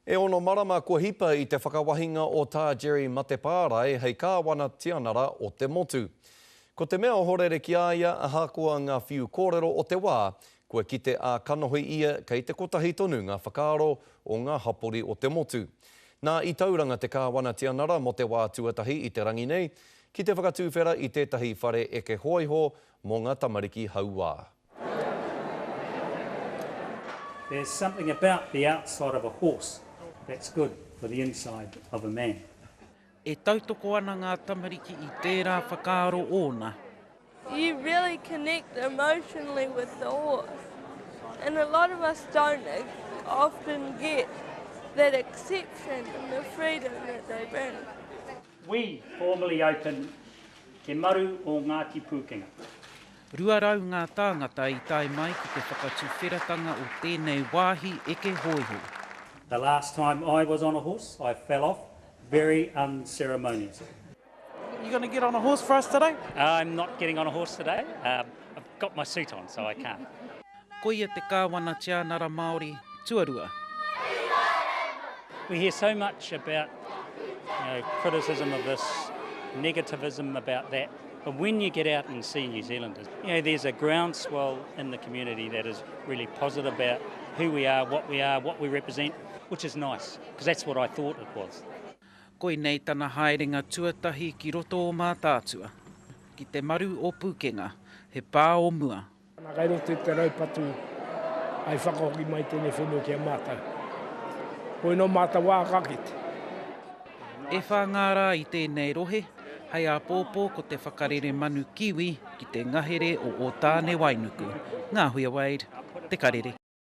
E ono marama kua hipa i te whakawahinga o Tā Jerry Matepārae hei Kāwana Tianara o te motu. Ko te mea ohorere ki a ia, ahakoa ngā whiu kōrero o te wā, kua kite ā-kanohi ia kei te kotahi tonu ngā whakaaro o ngā hapori o te motu. Nā, i tauranga te Kāwana Tianara mō te wā tuatahi i te rangi nei, ki te whakatuwhera i tētahi whare eke hōiho mō ngā tamariki hauā. There's something about the outside of a horse that's good for the inside of a man. E tautoko ana ngā tamariki i tērā whakaaro ōna. You really connect emotionally with the horse and a lot of us don't often get that exception and the freedom that they bring. We formally open Te Maru o Ngāti Pūkenga. 200 ngā tāngata i tae mai ki te whakatuwheratanga o tēnei wāhi eke hōiho. The last time I was on a horse, I fell off very unceremoniously. You gonna get on a horse for us today? I'm not getting on a horse today. Um, I've got my suit on, so I can't. Koia te Kāwana Tianara Māori tuarua. We hear so much about you know, criticism of this, negativism about that, but when you get out and see New Zealanders, you know, there's a groundswell in the community that is really positive about who we are, what we are, what we represent, which is nice, because that's what I thought it was. Koinei tana haerenga tuatahi ki roto o Mātaatua, ki te maru o Pūkenga, he pā o mua. Na kei roto i te raupatu hai whakahoki mai tenei whenua ki a matou. Hoi no matou a ka kite. E wha ngā rā i tēnei rohe, hei āpōpō ko te whakarere manu kiwi ki te ngahere o Ōtānewainuku. Ngāhuia Wade, Te Karere.